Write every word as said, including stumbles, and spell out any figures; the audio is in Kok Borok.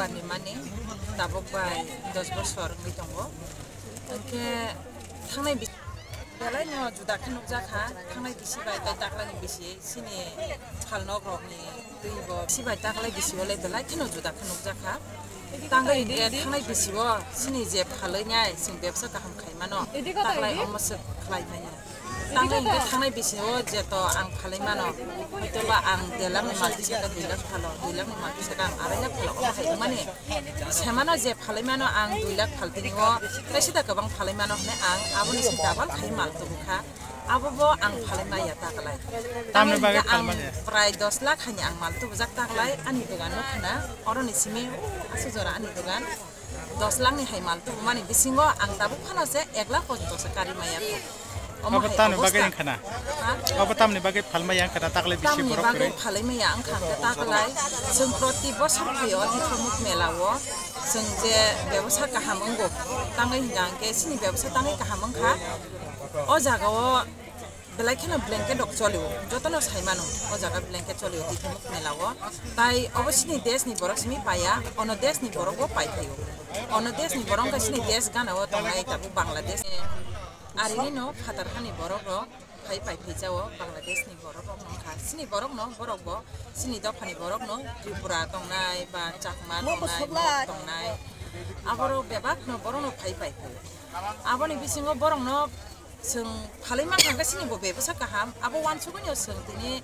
Ni mani tabuk bai dos bosor wngwi tongo. Hwnkhe thangnai bi-, belai no juda khe nukjakha, thangnai bisi bai tei taklani bisi chini phalnokrokni twibo bisi bai taklai bisi o le belai kheno juda khe nukjakha. Tangwi hwnkhe thangnai bisi o chini je phalwi nai chwng bebsa kaham khai mano, taklai omo se khlai manya. Tangwi hwnkhe thangnai bisi o je to ang phalwi mano, hoito ba ang delak ni mal tisa khe dui lakh phalo, dui lakh ni mal tisa khe ang arai lakh phalo, omo hai wngmani. Semano je phalwi mano ang dui lakh phaltini o, tei sida kwbang phalwi mano hwnwi ang aboni se double khai mal tubu kha. Abo bo ang phalwi maya taklai. Tamni bagwi ang phalmani? Prai dos lakh haini ang mal tubujak taklai ani dogan no khna, oroni simi asu jora ani dogan. Dos lakh ni hai mal tubumani bisingo ang tabuk phano se ek lakh porjonto se kari maya kho. Omo Abo hai tamni bagwi obosta. Wngkha na? Ha? Abo tamni bagwi phalmaya wngkha na taklai bisi borok kwrwi? Tamni bagwi phalwi maya wngkha hwnkhe taklai chwng proti bosor phaio Tikhormuk mela o chwng je bebasa kaham wngo tangwi hwnkha hwnkhe chini bebasa tangwi kaham wngkha o jaga o belai kheno blanket rok cholio jotono sai mano o jaga blanket cholio Tikhormuk mela o tai obo chini desh ni borok simi paiya ono desh ni borok bo pai phaio ono desh ni borok wngkha chini desh gana o tongnai tabuk Bangladesh ni. Arini no phatar hani borok rok phai pai phai jao Bangladesh ni borok rok no wngkha. Chini borok no borok bo chini dopha ni borok no Tripura tongnai ba Chakma tongnai, Mok tongnai. Aborok bebak no borok no phai pai phai. Aboni bisingo borok no chwng phalwi mankha hwnkhe chini bo bebasa kaham. Abo wansugwi no chwng tini